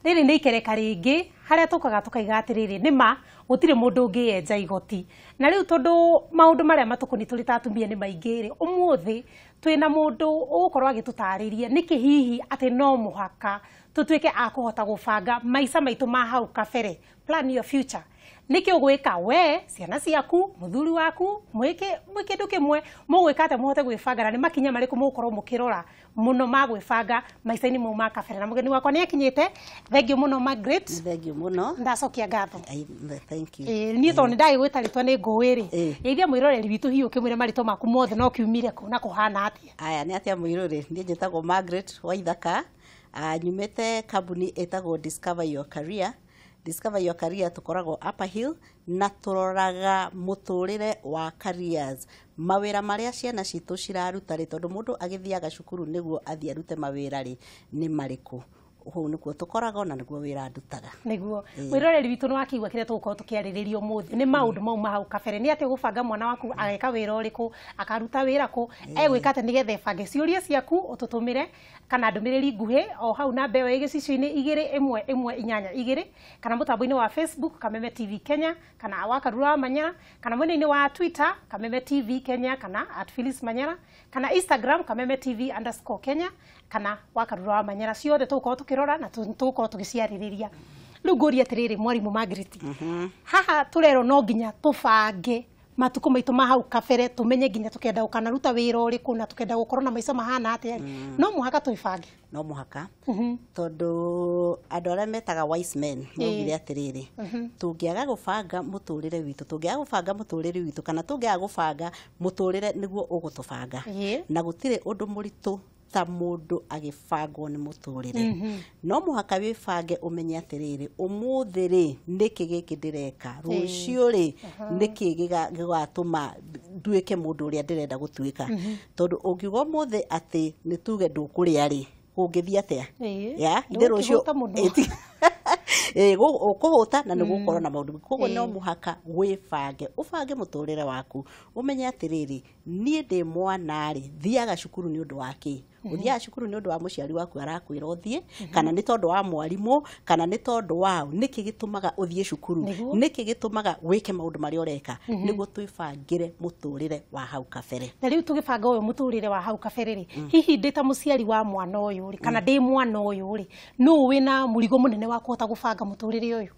Rĩrĩ nĩ ikereka rĩngĩ harĩa tũkaga tũkaiga atĩrĩrĩ, nĩma gũtirĩ mũndũ ũngĩenja igoti. Na rĩu tondũ maũndũ marĩa matũkoni tũrĩ ta atumia nĩ maingĩ rĩ, ũmũthĩ twĩna mũndũ ũgũkorwo agĩtũtarĩria nĩkĩ hihi atĩ no mũhaka tũtuĩke a kũhota gũbanga maica maitũ ma hau kabere, plan your future. Nĩkĩ ũgwĩka we, ciana ciaku, mũthuri waku, mwĩke mwĩ kĩndũ kĩmwe, mũgwĩka atĩa mũhote gwĩbanga, na nĩ makinya marĩkũ mũgũkorwo mũkĩrora mũno ma gwĩbanga maica-inĩ mau ma kabere. Na mũgeni wakwa nĩ akinyĩte. Thengiũ mũno, Margaret. Thengiũ mũno. Ndacokia ngatho. Thank you. Ĩĩ, niĩ tondũ nĩ ndagĩgwĩta rĩtwa nĩ ngũĩ rĩ, geithia mwĩroreri witũ hihi ũkĩmwĩre marĩtwa maku mothe no kiumire kũ na kũhana atĩa. Aya, nĩ atĩa mũirũrĩ? Niĩ njĩtagwo Margaret Waithaka. Nyumĩte kambuni ĩtagwo Discover Your Career. Discover Your Career tũkoragwo Upper Hill na tũroraga mũtũrĩre wa careers, mawĩra marĩa ciana citũ ciraruta rĩ, tondũ mũndũ agĩthiaga cukuru nĩguo athiĩ arute mawĩra rĩ, nĩ marĩkũ. Hau nĩkuo tũkoragwo na nĩguo wĩra ndutaga. Nĩguo mwĩroreri witũ nĩ wakĩigua kĩrĩa tũgũkorwo tũkĩarĩrĩria ũmũthĩ nĩ maũndũ mau ma hau kabere, nĩ atĩ ũgũbanga mwana waku ageka wĩra ũrĩkũ, akaruta wĩra kũ, egwĩka atĩa nĩgetha ĩbange. Ciũria ciaku ũtũtũmĩre kana ndũmĩrĩri nguhĩ o hau namba ĩyo ĩ gĩcicio-inĩ 21182, kana mũtambo-inĩ wa Facebook Kameme TV Kenya, kana wa Karura wa Manyara, kana mwena-inĩ wa Twitter Kameme TV Kenya, kana @PhyllisManyara, kana Instagram Kameme TV_Kenya, kana wa Karura wa Manyara. Ciothe tũgũkorwo tũkĩrora na tũgũkorwo tũgĩciarĩrĩria. Rĩu ngũria atĩrĩrĩ, mwarimũ Margaret, haha tũrerwo no nginya tũbange matukũ maitũ ma hau kabere, tũmenye nginya tũkenda gũkanaruta wĩra ũrĩkũ na tũkenda gũkorwo na maica mahana atĩa. No mũhaka twĩbange? No mũhaka, tondũ andũ arĩa metaga wise men maugire atĩrĩrĩ, tũngĩaga gũbanga mũtũrĩre witũ, tũngĩaga gũbanga mũtũrĩre witũ, kana tũngĩaga gũbanga mũtũrĩre nĩguo ũgũtũbanga. Na gũtirĩ ũndũ mũritũ ta mũndũ agĩbangwo nĩ mũtũrĩre. No mũhaka wĩbange, ũmenye atĩrĩrĩ, ũmũthĩ rĩ, nĩkĩ gĩkĩ ndĩreka, rũciũ rĩ, nĩkĩ gĩgatũma nduĩke mũndũ ũrĩa ndĩrenda gũtuĩka? Tondũ ũngiuga ũmũthĩ atĩ nĩ tuge ndũkũrĩa rĩ, kũngĩthiĩ atĩa? Ya ithe rũciũ Ndũgũkĩhũta mũno. Ũkũhũta na nĩ gũkorwo na maũndũ. Koguo no mũhaka wĩbange, ũbange mũtũrĩre waku, ũmenye atĩrĩrĩ, niĩ ndĩ mwana rĩ, thiaga cukuru nĩ ũndũ wa kĩ? Ũthiaga cukuru nĩ ũndũ wa mũciari waku arakwĩra ũthiĩ, kana nĩ tondũ wa mwarimũ, kana nĩ tondũ wa nĩkĩ gĩtũmaga ũthiĩ cukuru? Nĩkĩ gĩtũmaga wĩke maũndũ marĩa ũreka? Nĩguo twĩbangĩre mũtũrĩre wa hau kabere. Na rĩu tũgĩbanga ũyũ mũtũrĩre wa hau kabere rĩ, hihi ndĩ ta mũciari wa mwana ũyũ rĩ, kana ndĩ mwana ũyũ rĩ, nũ wĩna mũrigo mũnene wa kũhota gũbanga mũtũrĩre ũyũ?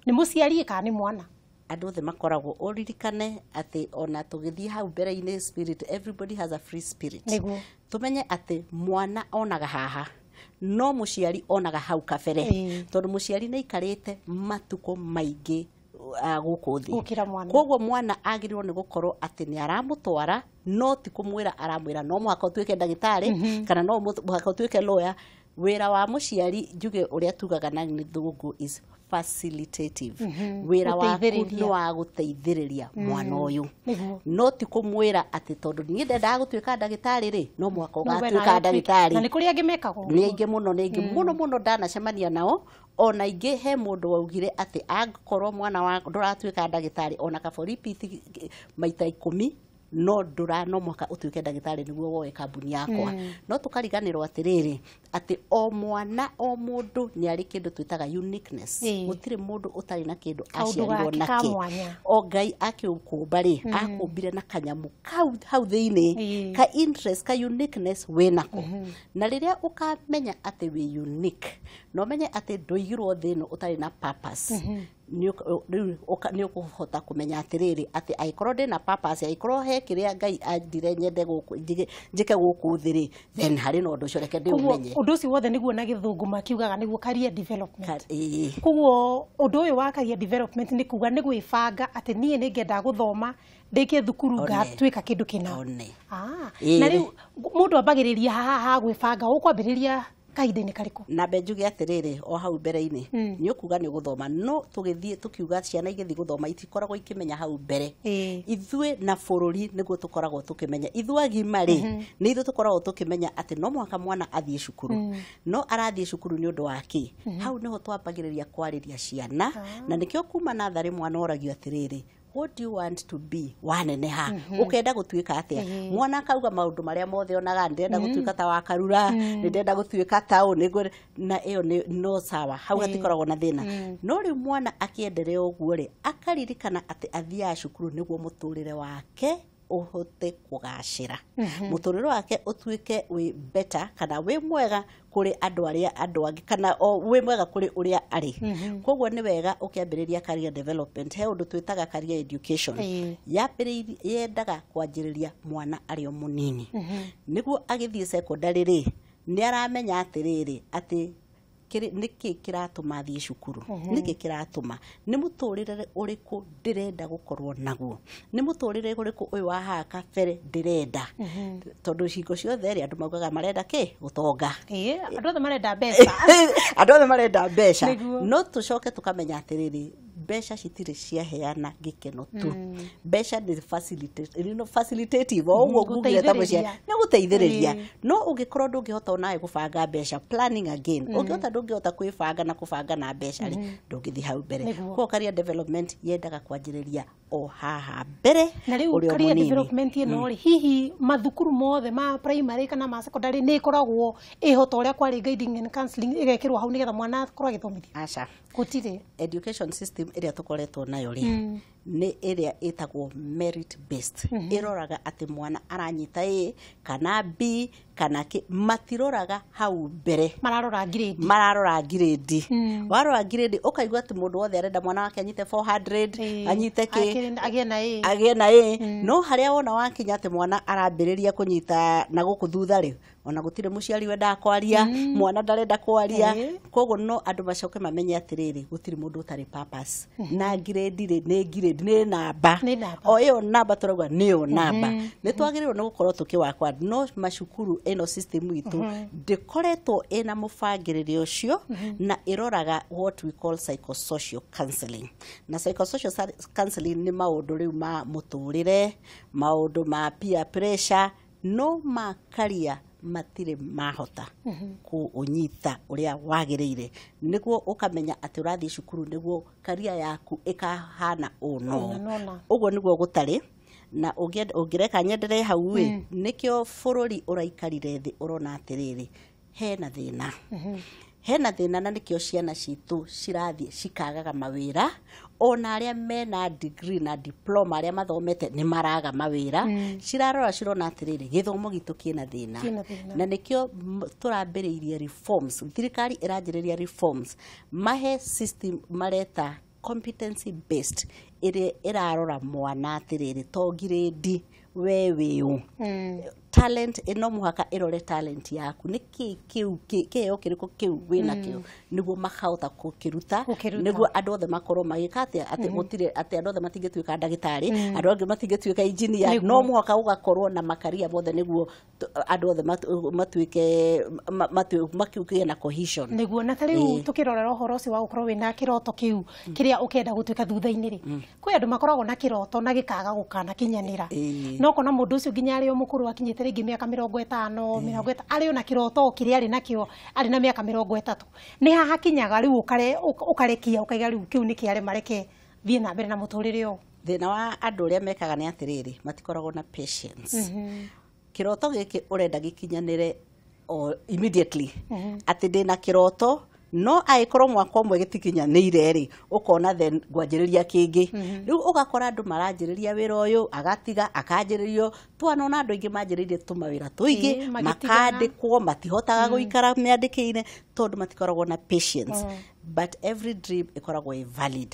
Nĩ mũciari kana nĩ mwana? Andũ othe makoragwo. Ũririkane atĩ ona tũgĩthiĩ hau mbere-inĩ, spirit, everybody has a free spirit. Tũmenye atĩ mwana onaga haha, no mũciari onaga hau kabere, tondũ mũciari nĩ aikarĩte matukũ maingĩ gũkũ thĩ gũkĩra mwana. Koguo mwana agĩrĩirwo nĩ gũkorwo atĩ nĩ aramũtwara, no ti kũmwĩra aramwĩra no mũhaka ũtuĩke ndagĩtarĩ kana no mũhaka ũtuĩke lawyer. Wĩra wa mũciari, njuge ũrĩa tugaga na gĩthũngũ, is facilitative. Wĩra waku Gũteithĩrĩria. nĩ wa gũteithĩrĩria mwana ũyũ, no ti kũmwĩra atĩ tondũ niĩ ndendaga gũtuĩka ndagĩtarĩ rĩ, no mũhaka No we ũgatuĩka nawe ũtuĩke. ndagĩtarĩ. Na nĩ kũrĩ angĩ mekaga ũguo. Nĩ aingĩ mũno, nĩ aingĩ mũno mũno ndanacemania nao. Ona ingĩ he mũndũ waugire atĩ angĩkorwo mwana wa ndũratuĩka ndagĩtarĩ, ona kaba repeat maita 10, no ndũra no mũhaka ũtuĩke ndagĩtarĩ nĩguo woe kambuni yakwa. No tũkariganĩrwo atĩrĩrĩ, atĩ o mwana o mũndũ nĩ arĩ kĩndũ twĩtaga uniqueness. Gũtirĩ mũndũ ũtarĩ na kĩndũ Kaũndũ aciarirwo gake ka nakĩ. mwanya. O Ngai akĩũkũmba rĩ, akũmbire na kanyamũ kau hau thĩinĩ, ka interest, ka uniqueness wĩnako. Na rĩrĩa ũkamenya atĩ wĩ unique, na ũmenye atĩ ndũigirwo thĩ ĩno ũtarĩ na purpose, rĩu nĩ ũkũhota kũmenya atĩrĩrĩ, atĩ angĩkorwo ndĩna purpose, angĩkorwo he kĩrĩa Ngai andire nyende gũkũ njĩke gũkũ thĩ rĩ, then harĩ na ũndũ ũcio, reke Koguo ndĩũmenye. ũndũ ũcio wothe nĩguo na gĩthũngũ makiugaga nĩguo career development. Ĩĩ. Koguo ũndũ ũyũ wa career development nĩ kuga nĩ gwĩbanga atĩ niĩ nĩ ngenda gũthoma, ndĩkie thukuru, ngatuĩka kĩndũ kĩna. One. Na rĩu mũndũ ambagĩrĩria haha ha gwĩbanga, ũkwambĩrĩria kahinda-inĩ karĩkũ? Na mbe njuge atĩrĩrĩ, o hau mbere-inĩ nĩ ũkuga nĩ ũgũthoma, no tũgĩthiĩ tũkiuga ciana igĩthiĩ gũthoma itikoragwo ikĩmenya hau mbere. Ithuĩ na bũrũri nĩguo tũkoragwo tũkĩmenya. Ithuĩ agima rĩ, nĩ ithuĩ tũkoragwo tũkĩmenya atĩ no mũhaka mwana athiĩ cukuru, no arathiĩ cukuru nĩ ũndũ wa kĩ? Hau nĩho twambagĩrĩria kwarĩria ciana, na nĩkĩo kuma natharĩ mwana oragio atĩrĩrĩ, What do you want to be waneneha? Ũkenda gũtuĩka atĩa? Mwana akauga maũndũ marĩa mothe onaga, ndĩrenda gũtuĩka ta wakarura, ndĩrenda gũtuĩka ta ũũ, nĩngũ na ĩyo nĩ no sawa, hau hatikoragwo na thĩna. No rĩu mwana akĩenderea ũguo rĩ, akaririkana atĩ athiaga cukuru nĩguo mũtũrĩre wake ũhote kũgacĩra, mũtũrĩre wake ũtuĩke wĩ better kana wĩ mwega kũrĩ andũ arĩa andũ angĩ, kana o wĩ mwega kũrĩ ũrĩa arĩ. Koguo nĩ wega ũkĩambĩrĩria career development, he ũndũ twĩtaga career education. Yambĩrĩirie, yendaga kwanjĩrĩria mwana arĩ o mũnini, nĩguo agĩthiĩ secondary rĩ, nĩ aramenya atĩrĩrĩ, atĩ nĩkĩ kĩratũma thiĩ cukuru, nĩkĩ kĩratũma, nĩ mũtũrĩre ũrĩkũ ndĩrenda gũkorwo naguo, nĩ mũtũrĩre ũrĩkũ ũyũ wa haha kabere ndĩrenda, tondũ hingo ciothe rĩ, andũ maugaga marenda kĩ? Gũtonga. Ĩĩ, andũ othe marenda mbeca. Andũ othe marenda mbeca. Nĩguo. No tũcoke tũkamenya atĩrĩrĩ, mbeca citirĩ ciaheana gĩkeno tu. Mbeca nĩ facilitative o ũguo ngugire ta mũciari, Gũteithĩrĩria. nĩ gũteithĩrĩria. No ũngĩkorwo ndũngĩhota onawe gũbanga mbeca, planning again, ũngĩhota ndũngĩhota kwĩbanga na kũbanga na mbeca rĩ, ndũngĩthiĩ hau mbere. Koguo career development yendaga kwanjĩrĩria o haha mbere, Na rĩu ũrĩ o career mũnini. development ĩno rĩ, hihi mathukuru mothe ma primary kana ma secondary nĩ ĩkoragwo ĩho ta ũrĩa kwarĩ guiding and counseling, ĩgekĩrwo hau nĩgetha mwana akorwo agĩthomithio? Aca. Gũtirĩ. Education system ĩrĩa tũkoretwo nayo rĩ, nĩ ĩrĩa ĩtagwo merit based. Ĩroraga atĩ mwana aranyita A kana B kana K, matiroraga hau mbere. Mararora grade. Mararora grade. Warora grade, ũkaigua atĩ mũndũ wothe arenda mwana wake anyite 400, anyite K, agĩe na A. Agĩe na A. No harĩa wona wakinya atĩ mwana arambĩrĩria kũnyita na gũkũ thutha rĩ, ona gũtirĩ mũciari wendaga kwaria, mwana ndarenda kwaria. Koguo no andũ macoke mamenye atĩrĩrĩ, gũtirĩ mũndũ ũtarĩ purpose, na grade rĩ, nĩ grade, nĩ namba. Nĩ namba. O ĩyo namba tũrauga nĩyo namba, nĩ twagĩrĩirwo nĩ gũkorwo tũkĩwakwa. No macukuru ĩno system itũ ndĩkoretwo ĩna mũbangĩrĩrio ũcio, na ĩroraga what we call psychosocial counseling. Na psychosocial counseling nĩ maũndũ rĩu ma mũtũrĩre, maũndũ ma peer pressure, no ma career matirĩ mahota kũũnyita ũrĩa wagĩrĩire, nĩguo ũkamenya atĩ ũrathiĩ cukuru nĩguo career yaku ĩkahana ũũ no Ũna na ũna. Ũguo nĩguo gũtarĩ. Na ũngĩreka nyenderee hau ĩ, nĩkĩo bũrũri ũraikarire thĩ ũrona atĩrĩrĩ, hena thĩna, hena thĩna, na nĩkĩo ciana citũ cirathiĩ cikagaga mawĩra. Ona arĩa mena degree na diploma, arĩa mathomete, nĩ maraga mawĩra. Cirarora cirona atĩrĩrĩ, gĩthomo gitũ kĩna thĩna. Kĩna thĩna. Na nĩkĩo tũrambĩrĩirie reforms, thirikari ĩranjĩrĩria reforms, mahe system mareta competency based, ĩrĩa ĩrarora mwana atĩrĩrĩ, to grade, we wĩũ, talent ĩno, mũhaka ĩrore talent yaku nĩ kĩ, kĩu kĩheo kĩrĩkũ kĩu wĩnakĩo, nĩguo makahota gũkĩruta. Gũkĩruta. Nĩguo andũ othe makorwo magĩka atĩa, atĩ gũtirĩ atĩ andũ othe matingĩtuĩka ndagĩtarĩ, andũ angĩ matingĩtuĩka engineer. No mũhaka gũgakorwo na makaria mothe, nĩguo andũ othe matuĩke makĩgĩe na cohesion. Nĩguo. Na ta rĩu tũkĩrorera ũhoro ũcio wa gũkorwo wĩna kĩroto kĩu kĩrĩa ũkenda gũtuĩka thutha-inĩ rĩ, kwĩ andũ makoragwo na kĩroto na gĩkaga gũkanakinyanĩra. No kona mũndũ ũcio nginya arĩ o mũkũrũ, akinyĩte rĩngĩ mĩaka 50, 30, arĩ o na kĩroto o kĩrĩa arĩ nakĩo arĩ na mĩaka 30. Nĩ haha hakinyaga rĩu ũkarekia, ũkaiga rĩu kĩu nĩ kĩarema, reke thiĩ na mbere na mũtũrĩre ũyũ? Thĩna wa andũ ũrĩa mekaga nĩ atĩrĩrĩ, matikoragwo na patience. Kĩroto gĩkĩ ũrenda gĩkinyanĩre o immediately, atĩ ndĩna kĩroto, no angĩkorwo mwaka ũmwe gĩtikinyanĩire rĩ, ũkona then ngwanjĩrĩria kĩngĩ. Rĩu ũgakora andũ maranjĩrĩria wĩra ũyũ, agatiga, akanjĩrĩrio. Twanona andũ aingĩ manjĩrĩirie tũmawĩra tũingĩ, magĩtigana. Makandĩkwo, matihotaga gũikara mĩandĩkĩire tondũ matikoragwo na patience. But every dream ĩkoragwo ĩ valid.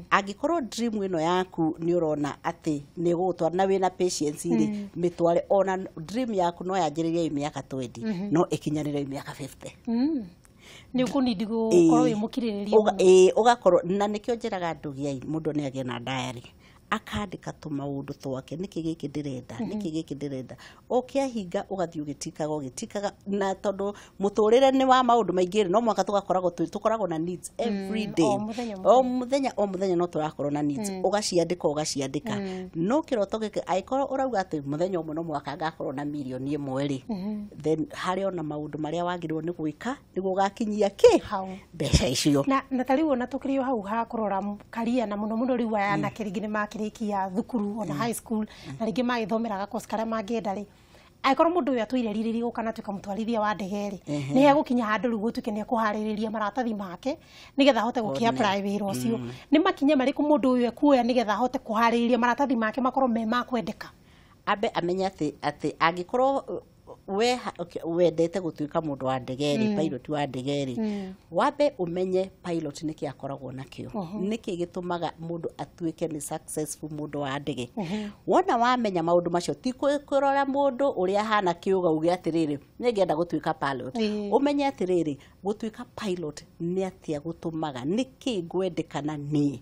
Angĩkorwo dream ĩno yaku nĩ ũrona atĩ nĩ ĩgũgũtwara na wĩna patience rĩ, mĩtware. Ona dream yaku no yanjĩrĩrie ĩ mĩaka 20, no ĩkinyanĩre ĩ mĩaka 50. Nĩ ũkũnindi gũkorwo wĩ mũkirĩrĩria mũno. Ĩĩ, ũgakorwo na nĩkĩo njĩraga andũ, gĩai mũndũ nĩ agĩe na diary, akandĩka tũmaũndũ twake, nĩkĩ gĩkĩ ndĩrenda, nĩkĩ gĩkĩ ndĩrenda. Ũkĩahinga, ũgathiĩ ũgĩtikaga, ũgĩtikaga, na tondũ mũtũrĩre nĩ wa maũndũ maingĩ rĩ, no mũhaka tũgakoragwo tũkoragwo na needs every day. O mũthenya. O mũthenya, o mũthenya no tũrakorwo na needs, ũgaciandĩka, ũgaciandĩka. No kĩroto gĩkĩ, angĩkorwo ũrauga atĩ mũthenya ũmwe no mũhaka ngakorwo na mirioni 1 rĩ, then harĩ ona maũndũ marĩa wagĩrĩirwo nĩ gwĩka nĩguo ũgakinyia kĩ Hau. mbeca icio. Na ta rĩu ona tũkĩrĩ o hau ha kũrora karia, na mũno mũno rĩu aya anake rĩngĩ nĩ makĩrĩ makĩrĩkia thukuru ona high school na rĩngĩ magĩthomera gakosi karĩa mangĩenda rĩ, angĩkorwo mũndũ ũyũ atũire rirĩrie gũka na atuĩka mũtwarithia wa ndege rĩ, nĩ hegũkinya handũ rĩu gũtuĩke nĩ ekũharĩrĩria maratathi make nĩgetha ahote gũkĩ apply wĩra ũcio. Nĩ makinya marĩkũ mũndũ ũyũ ekuoya nĩgetha ahote kũharĩrĩria maratathi make makorwo me ma kwendeka? Ambe amenye atĩ angĩkorwo we wendete gũtuĩka mũndũ wa ndege rĩ, pilot wa ndege rĩ, wambe ũmenye pilot nĩkĩ akoragwo nakĩo, nĩkĩ gĩtũmaga mũndũ atuĩke nĩ successful mũndũ wa ndege. Wona wamenya maũndũ macio, ti kũrora mũndũ ũrĩa ahana kĩũga uge atĩrĩrĩ nĩngĩenda gũtuĩka pilot. Ũmenye atĩrĩrĩ gũtuĩka pilot nĩ atĩa gũtũmaga, nĩkĩ ngwendekana niĩ.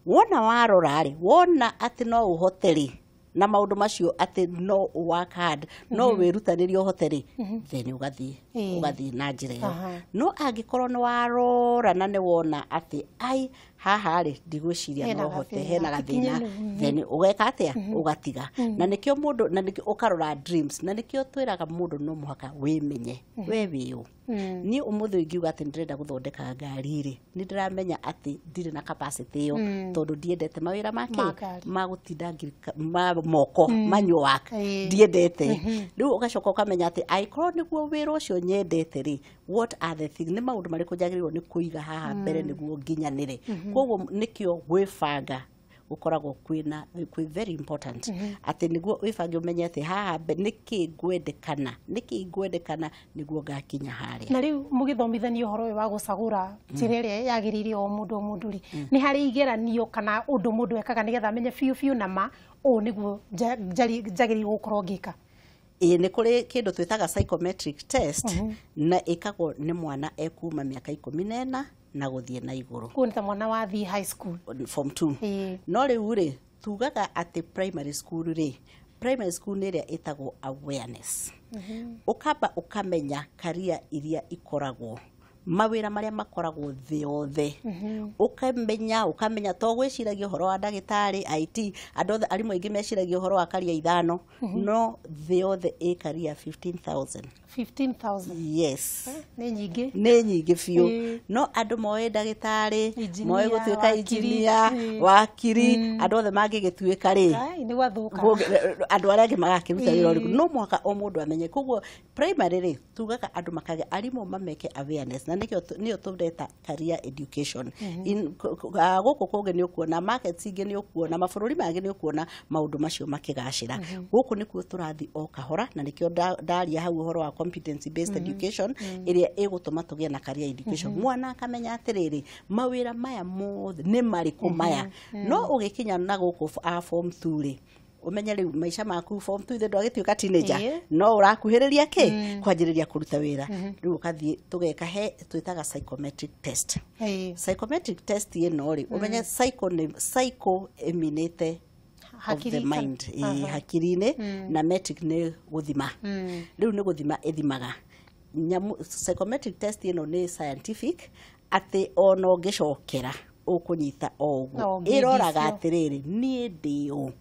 Wona warora rĩ, wona atĩ no ũhote rĩ, na maũndũ macio atĩ no work hard, no wĩrutanĩrie ũhote rĩ, then ũgathiĩ na njĩra ĩyo. No angĩkorwo nĩ warora na nĩ wona atĩ ai haha rĩ ndigwĩciria no hote, hena gathĩna, then ũgeka atĩa? Ũgatiga. Na nĩkĩo mũndũ, na nĩkĩo ũkarora dreams, na nĩkĩo twĩraga mũndũ no mũhaka wĩmenye we wĩũ. Niĩ ũmũthĩ ingiuga atĩ ndĩrenda gũthondeka ngari rĩ, nĩ ndĩramenya atĩ ndirĩ na capacity ĩyo, tondũ ndiendete mawĩra make ma gũtinda ma moko manual work, ndiendete. Rĩu ũgacoka ũkamenya atĩ angĩkorwo nĩguo wĩra ũcio nyendete rĩ, what are the things, nĩ maũndũ marĩkũ njagĩrĩirwo nĩ kũiga haha mbere nĩguo nginyanĩre. Koguo nĩkĩo gwĩbanga gũkoragwo kwĩna kwĩ very important, atĩ nĩguo wĩbange ũmenye atĩ haha nĩkĩ ngwendekana, nĩkĩ ngwendekana nĩguo ngakinya harĩa. Na rĩu mũgĩthomithania ũhoro ũyũ wa gũcagũra njĩra ĩrĩa yagĩrĩire o mũndũ o mũndũ rĩ, nĩ harĩ igeranio kana ũndũ mũndũ ekaga nĩgetha amenye biũ biũ na ma ũũ nĩguo njagĩrĩirwo gũkorwo ngĩka? Ĩĩ, nĩ kũrĩ kĩndũ twĩtaga psychometric test, na ĩkagwo nĩ mwana ekuma mĩaka 14 na gũthiĩ na igũrũ. Kũu nĩ ta mwana wathiĩ high school, form 2. No rĩu rĩ, tugaga atĩ primary school rĩ, primary school nĩ ĩrĩa ĩtagwo awareness. Ũkamba ũkamenya career iria ikoragwo, mawĩra marĩa makoragwo thĩ yothe. Ũkamenya to gwĩciragia ũhoro wa ndagĩtarĩ, IT, andũ othe arimũ aingĩ meciragia ũhoro wa career 5, no thĩ yothe ĩ career 15,000. 15,000? Yes. Nĩ nyingĩ. Nĩ nyingĩ biũ. No andũ moĩ ndagĩtarĩ, moĩ gũtuĩka engineer, wakiri, andũ othe mangĩgĩtuĩka rĩ, nĩ gwathũka. Andũ arĩa angĩ magakĩruta wĩra ũrĩkũ? No mũhaka o mũndũ amenye. Koguo primary rĩ, tugaga andũ makage arimũ mameke awareness, na nĩkĩo nĩyo tũreta career education. Gũkũ kũngĩ nĩ ũkuona markets ingĩ, nĩ ũkuona mabũrũri mangĩ, nĩ ũkuona maũndũ macio makĩgacĩra. Gũkũ nĩkuo tũrathiĩ o kahora, na nĩkĩo ndaria hau ũhoro wa competency based education ĩrĩa ĩgũtũma tũgĩe na career education. Mwana akamenya atĩrĩrĩ, mawĩra maya mothe nĩ marĩkũ maya. No ũgĩkinya na gũkũ a form 2 rĩ, ũmenye rĩu maica maku form 2 ithe ndwagĩtuĩka teenager, no ũrakuhĩrĩria kĩ kwanjĩrĩria kũruta wĩra. Rĩu ũgathiĩ tũgeka he twĩtaga psychometric test. Psychometric test ĩno rĩ, ũmenye psycho nĩ psycho ĩminĩte of the mind, hakiri-inĩ, na metric nĩ gũthima. Rĩu nĩ gũthima ĩthimaga nyamu. Psychometric test ĩno nĩ scientific, atĩ ona ũngĩcokera ũkũnyita o ũguo. Ĩroraga atĩrĩrĩ, niĩ ndĩ ũ,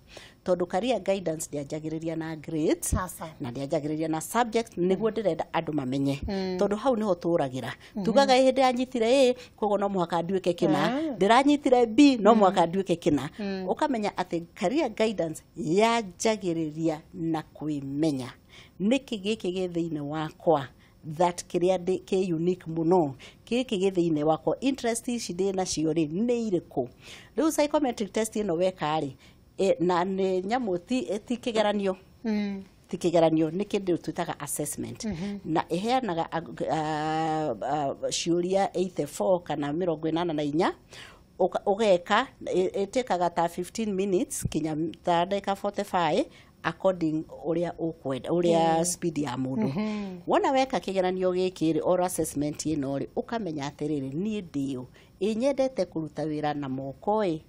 tondũ career guidance ndĩanjagĩrĩria na grades na ndĩanjagĩrĩria na subjects. Nĩguo ndĩrenda andũ mamenye, tondũ hau nĩho tũragĩra. Tugaga hĩndĩ ndĩranyitire A, koguo no mũhaka nduĩke kĩna, ndĩranyitire B, no mũhaka nduĩke kĩna. Ũkamenya atĩ career guidance yanjagĩrĩria na kwĩmenya, nĩkĩ gĩkĩ gĩ thĩinĩ wakwa that kĩrĩa kĩ unique mũno, gĩkĩ gĩ thĩinĩ wakwa, interest ici ndĩ nacio rĩ nĩ irĩkũ. Rĩu psychometric test ĩno weka rĩ, na nĩ nyamũ ti kĩgeranio, ti kĩgeranio, nĩ kĩndũ twĩtaga assessment, na ĩheanaga ciũria 84 kana 84, ũgeka ĩtĩkaga ta 15 minutes kinya ta ndagĩka 45, according ũrĩa ũkwenda, ũrĩa speed ya mũndũ. Wona weka kĩgeranio gĩkĩ rĩ, or assessment ĩno rĩ, ũkamenya atĩrĩrĩ, niĩ ndĩ ũ, ĩ nyendete kũruta wĩra na moko ĩ,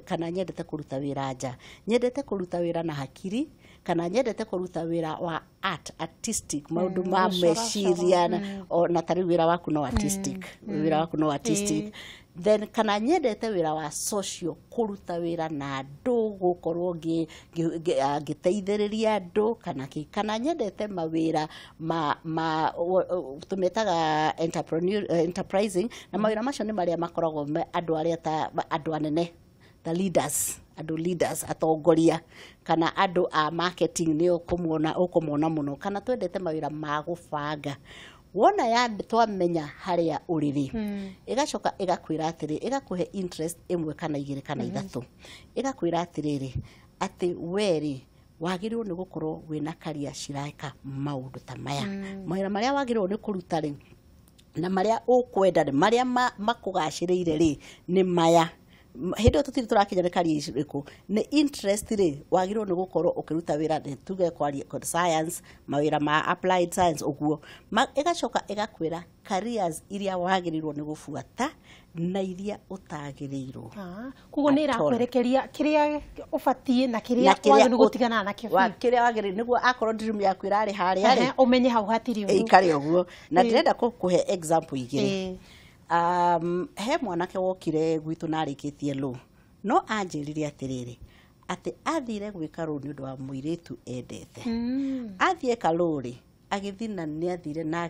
kana nyendete kũruta wĩra nja, nyendete kũruta wĩra na hakiri, kana nyendete kũruta wĩra wa art, artistic, maũndũ ma meciria, na ta rĩu wĩra waku no artistic, wĩra waku no artistic. Then kana nyendete wĩra wa social, kũruta wĩra na andũ, gũkorwo ngĩteithĩrĩria andũ, kana kĩ, kana nyendete mawĩra ma tũmetaga entrepreneur, enterprising, na mawĩra macio nĩ marĩa makoragwo andũ arĩa ta andũ anene, ta leaders, andũ leaders, atongoria, kana andũ a marketing nĩo ũkũmona ũkũmona mũno, kana twendete mawĩra ma gũbanga. Wona ya twamenya harĩa ũrĩ rĩ, ĩgacoka ĩgakwĩra atĩrĩ, ĩgakũhe interest ĩmwe kana igĩrĩ kana ithatũ, ĩgakwĩra atĩrĩrĩ, atĩ we rĩ, wagĩrĩirwo nĩ gũkorwo wĩna career cireka maũndũ ta maya, mawĩra marĩa wagĩrĩirwo nĩ kũruta rĩ, na marĩa ũkwenda rĩ, marĩa makũgacĩrĩire rĩ, nĩ maya. Hĩndĩ ĩyo tũtirĩ tũrakinya nĩ career irĩkũ, nĩ interest rĩ, wagĩrĩirwo nĩ gũkorwo ũkĩruta wĩra, nĩ tuge kwaria science, mawĩra ma applied science ũguo. Ĩgacoka ĩgakwĩra careers iria wagĩrĩirwo nĩ gũbuata na iria ũtagĩrĩirwo. Ah, koguo nĩ At all. ĩrakwerekeria kĩrĩa ũbatiĩ na kĩrĩa Na kĩrĩa wagĩrĩirwo gũtigana nakĩo wa biũ. Kĩrĩa wagĩrĩirwo nĩguo akorwo dream yaku ĩrarĩ harĩa rĩ, Ehe, ũmenye hau hatirĩ ũndũ. Ĩikare ũguo. Na ndĩrenda kũhe example igĩrĩ. He mwanake wokire gwitũ na arĩkĩtie law, no anjĩrire atĩrĩrĩ, atĩ athire gwĩka law nĩ ũndũ wa mũirĩtu endete. Athiĩ eka law rĩ, agĩthiĩ na nĩ athire na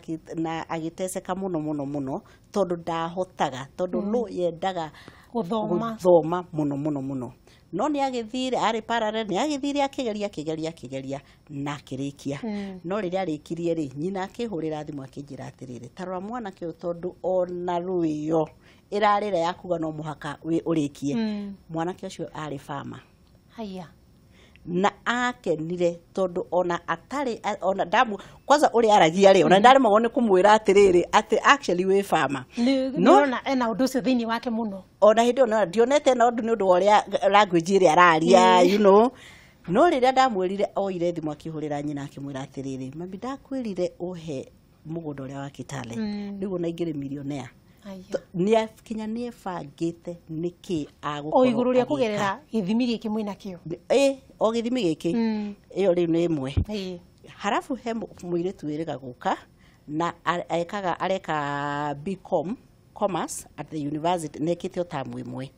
agĩteceka mũno mũno mũno, tondũ ndahotaga, tondũ law yendaga Gũthoma. Gũthoma mũno mũno mũno. No nĩ agĩthire, arĩ parallel, nĩ agĩthire akĩgeria akĩgeria akĩgeria na akĩrĩkia. No rĩrĩa arĩkirie rĩ, nyina akĩhũrĩra thimũ akĩnjĩra atĩrĩrĩ, ta rora mwanake ũyũ, tondũ ona rwĩyo ĩrarĩra ya kuga no mũhaka ũrĩkie. Mwanake ũcio arĩ farmer. Haya. Na akenire tondũ ona atarĩ ona ndamu kwanza ũrĩa aragia rĩ, ona ndaremagwo nĩ kũmwĩra atĩrĩrĩ, atĩ actually wĩ farmer. Nĩ No- nĩũrona ena ũndũ ũcio thĩinĩ wake mũno. Ona hĩndĩ ĩyo ndionete na ũndũ nĩ ũndũ wa ũrĩa language ĩrĩa araria. No rĩrĩa ndamwĩrire, oire thimũ akĩhũrĩra nyina akĩmwĩra atĩrĩrĩ, "Mami, ndakwĩrire ũhe mũgũnda ũrĩa wa Kitale, rĩu ona ingĩrĩ millionaire." Haya. Nĩ kinya nĩ ebangĩte nĩkĩ agũkorwo O igũrũ rĩa agĩka. kũgerera gĩthimi gĩkĩ mwĩna kĩo. Ĩ, o gĩthimi gĩkĩ. Ĩyo rĩu nĩ ĩmwe. Harabu he mũirĩtu wĩrĩga gũka na ekaga, areka BCom Commerce at the university, nekĩte o tamu ĩmwe.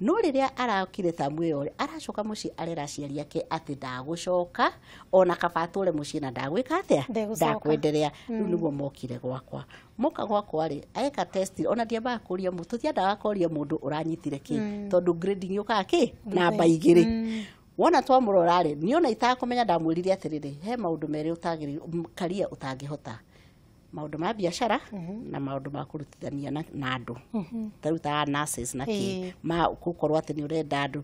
No rĩrĩa arakire tamu ĩyo rĩ, aracoka mũciĩ arera aciari ake atĩ ndagũcoka, ona kaba atũre mũciĩ na ndagwĩka atĩa. Ndegũcoka. Ndakwenderea. Rĩu nĩguo mokire gwakwa. Moka gwakwa rĩ, eka test, ona ndiambaga kũria mũndũ, tũtiendaga kũria mũndũ ũranyitire kĩ, tondũ grading yũkaga kĩ namba igĩrĩ. Wona twamũrora rĩ, niĩ ona itakũmenya ndamwĩrire atĩrĩrĩ, he maũndũ merĩ ũtagĩrĩirwo, career ũtangĩhota, maũndũ ma biacara na maũndũ ma kũrutithania na andũ, ta rĩu ta nurses na kĩ, ma gũkorwo atĩ nĩ ũrenda andũ.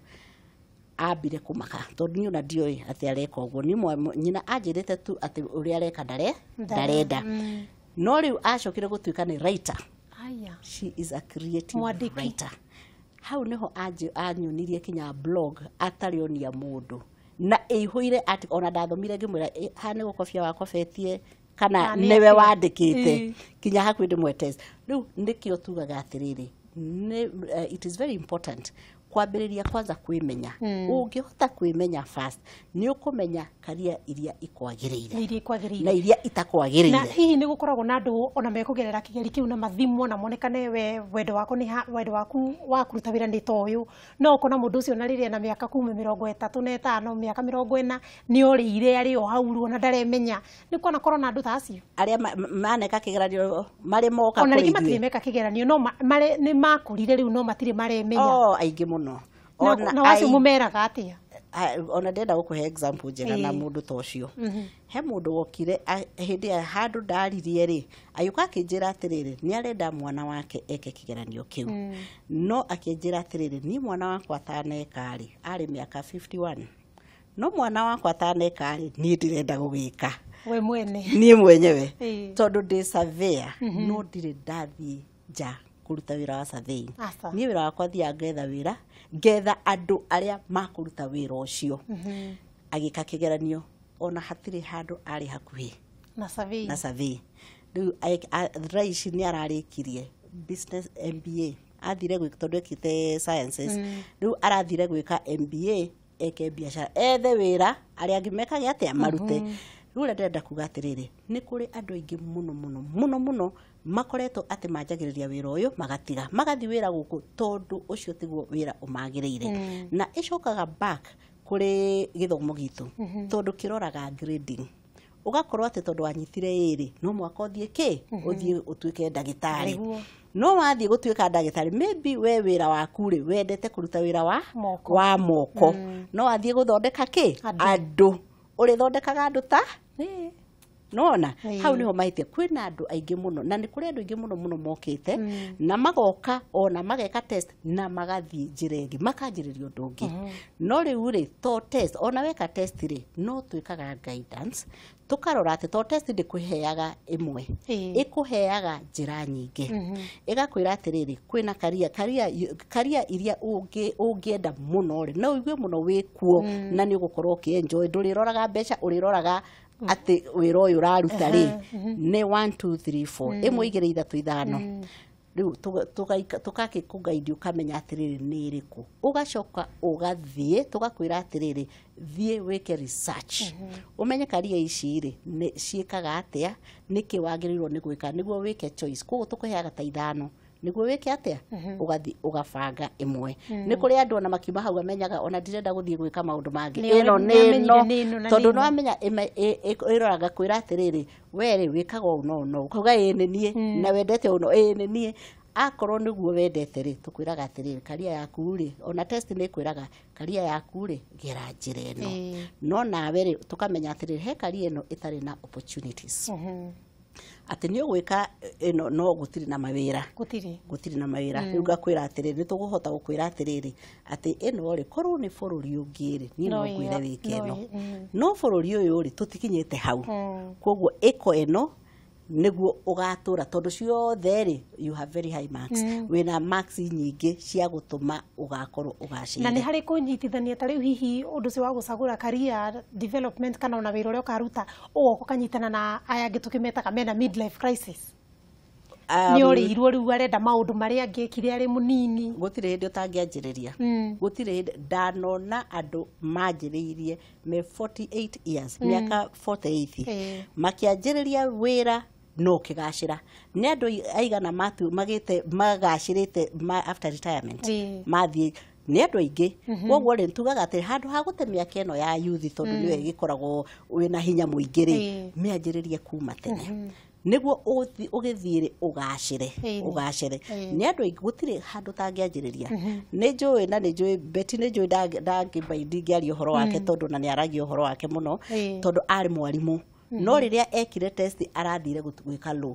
Ambire kũmaka tondũ niĩ ona ndioĩ atĩ areka ũguo. Niĩ nyina anjĩrĩte tu atĩ ũrĩa areka ndarenda. No rĩu acokire gũtuĩka nĩ writer. Haya. She is a creative Mwandĩki. writer. Hau niho anyonirie kinya blog atarĩ onia mũndũ, na ĩihũire atĩ ona ndathomire ngĩmwĩra, "Ĩ, haha nĩ gũkobia wakobetie kana Na nĩ nĩwe atĩa?" wandĩkĩte?" Kinya hakuhĩ ndĩmwe test. Rĩu nĩkĩo tugaga atĩrĩrĩ, it is very important kwambĩrĩria kwanza kwĩmenya. Ũngĩhota kwĩmenya first, nĩ ũkũmenya career iria ikwagĩrĩire Na iria ikwagĩrĩire. Na iria Na itakwagĩrĩire. Hihi nĩ gũkoragwo na andũ ona mekũgerera kĩgeri kĩu na mathimwo na monekane we wendo wako nĩ wendo waku wa kũruta wĩra nĩ ta ũyũ, no ũkona mũndũ ũcio na rĩrĩa na mĩaka kuma 35, mĩaka 40, nĩ orĩire arĩ o hau rũ, ona ndaremenya? Nĩ kuona korwo na andũ ta acio? Arĩa maneka kĩgeranio marĩ moka Ona kũrĩ rĩngĩ matirĩ ithuĩ? meka kĩgeranio, no nĩ makũrire rĩu, no matirĩ maremenya. Oh, aingĩ mũno. Ona Na wacio mũmeraga atĩa? Ona ndĩrenda gũkũhe example njega na mũndũ ta ũcio. He mũndũ wokire hĩndĩ ya handũ ndaririe rĩ, agĩũka akĩnjĩra atĩrĩrĩ, nĩ arenda mwana wake eke kĩgeranio kĩu, no akĩnjĩra atĩrĩrĩ, "Niĩ mwana wakwa ataneka rĩ," arĩ mĩaka 51, "no mwana wakwa ataneka rĩ, niĩ ndĩrenda gũgĩka We mwene. niĩ mwenyewe, tondũ ndĩ surveyor, no ndirĩ ndathiĩ nja kũruta wĩra wa surveying. Aca. Niĩ wĩra wakwa thiaga ngetha wĩra, ngetha andũ arĩa makũruta wĩra ũcio." Agĩka kĩgeranio, ona hatirĩ handũ arĩ hakuhĩ na survey. Na survey. Rĩu thaa ici nĩ ararĩkirie business MBA, athire gwĩka, tondũ ekĩte sciences, rĩu arathire gwĩka MBA eke biacara, ethe wĩra arĩa angĩ mekage atĩa marute. Rĩu ũrĩa ndĩrenda kuga atĩrĩrĩ, nĩ kũrĩ andũ aingĩ mũno mũno mũno mũno makoretwo atĩ manjagĩrĩria wĩra ũyũ, magatiga, magathiĩ wĩra gũkũ, tondũ ũcio tiguo wĩra ũmagĩrĩire. Na ĩcokaga back kũrĩ gĩthomo gitũ, tondũ kĩroraga grading. Ũgakorwo atĩ tondũ wanyitire ĩrĩ no mwaka ũthiĩ kĩ ũthiĩ ũtuĩke ndagĩtarĩ. Nĩguo. No wathiĩ gũtuĩka ndagĩtarĩ, maybe we wĩra waku rĩ wendete kũruta wĩra wa Moko. wa moko, no wathiĩ gũthondeka kĩ Andũ. Andũ ũrĩthondekaga andũ ta nona. Hau niho mahĩtia. Kwĩna andũ aingĩ mũno, na nĩ kũrĩ andũ aingĩ mũno mũno mokĩte na magoka ona mageka test na magathiĩ njĩra ĩngĩ, makanjĩrĩria ũndũ ũngĩ. No rĩu rĩ, to test, ona weka test rĩ, no twĩkaga guidance, tũkarora atĩ to test ndĩkũheaga ĩmwe, ĩkũheaga njĩra nyingĩ. Ĩgakwĩra atĩrĩrĩ, kwĩna karia iria ũngĩenda mũno rĩ, no ũigue mũno wĩkuo na nĩ ũgũkorwo ũkĩ-enjoy, ndũrĩroraga mbeca, ũrĩroraga atĩ wĩra ũyũ ũraruta rĩ nĩ 1 2 3 4, 1 2 3 5. Rĩu tũgakĩkũgaidi, ũkamenya atĩrĩrĩ nĩ ĩrĩkũ, ũgacoka ũgathiĩ, tũgakwĩra atĩrĩrĩ, thiĩ wĩke research, ũmenye karia ici rĩ nĩ ciĩkaga atĩa, nĩkĩ wagĩrĩirwo nĩ gwĩka nĩguo wĩke choice. Koguo tũkũheaga ta ithano nĩguo wĩke atĩa, ũgathiĩ ũgabanga ĩmwe. Nĩ kũrĩ andũ ona makiuma hau amenyaga ona ndirenda gũthiĩ gwĩka maũndũ mangĩ, Nĩ ĩno nĩ nĩ amenyire ĩno, nĩ ĩno na tondũ nĩ ĩno. nĩ wamenya ĩroraga kwĩra atĩrĩrĩ, we rĩ wĩkaga ũũ no no, ũkauga ĩĩ nĩ niĩ, na wendete ũũ no ĩĩ nĩ niĩ. Akorwo nĩguo wendete rĩ, tũkwĩraga atĩrĩrĩ, karia yaku rĩ, ona test nĩ ĩkwĩraga karia yaku rĩ, gera njĩra ĩno. No nawe rĩ, tũkamenya atĩrĩrĩ, he karia ĩno ĩtarĩ na opportunities, atĩ nĩ ũgwĩka ĩno no gũtirĩ na mawĩra. Gũtirĩ. Gũtirĩ na mawĩra. Rĩu ngakwĩra atĩrĩrĩ, nĩ tũkũhota gũkwĩra atĩrĩrĩ atĩ ĩno rĩ, korwo nĩ bũrũri ũngĩ rĩ, niĩ no No ngwĩre wĩke no ĩno, no bũrũri ũyũ rĩ, tũtikinyĩte hau. Koguo ĩko ĩno nĩguo ũgatũra, tondũ ciothe rĩ, you have very high marks, wĩna marks nyingĩ cia gũtũma ũgakorwo Na nĩ ũgacĩire. harĩ kũnyitithania ta rĩu hihi ũndũ ũcio wa gũcagũra career development kana ona wĩra ũrĩa ũkaruta, ũgoka ũkanyitana na aya angĩ tũkĩmetaga mena midlife crisis, nĩ orĩirwo rĩu arenda maũndũ marĩa angĩekire arĩ mũnini? Gũtirĩ hĩndĩ ũtangĩanjĩrĩria. Gũtirĩ hĩndĩ ndanona andũ manjĩrĩirie me 48 years, mĩaka 48, makĩanjĩrĩria wĩra no ũkĩgacĩra. Nĩ andũ aigana matu magĩte magacĩrĩte after retirement? Mathiĩ nĩ andũ aingĩ. Koguo rĩ, tugaga atĩ handũ ha gũte mĩaka ĩno ya youth, tondũ nĩyo ĩgĩkoragwo wĩna hinya mũingĩ rĩ, mĩanjĩrĩrie kuma tene nĩguo ũgĩthiĩ rĩ ũgacĩre. Ũgacĩre. Nĩ andũ aingĩ, gũtirĩ handũ ũtangĩanjĩrĩria. Nĩ njũĩ, na nĩ njũĩ Betty, nĩ njũĩ ndangĩmba ndingĩaria ũhoro wake, tondũ na nĩ aragia ũhoro wake mũno, tondũ arĩ mwarimũ, no rĩrĩa ekire test arathire gwĩka law.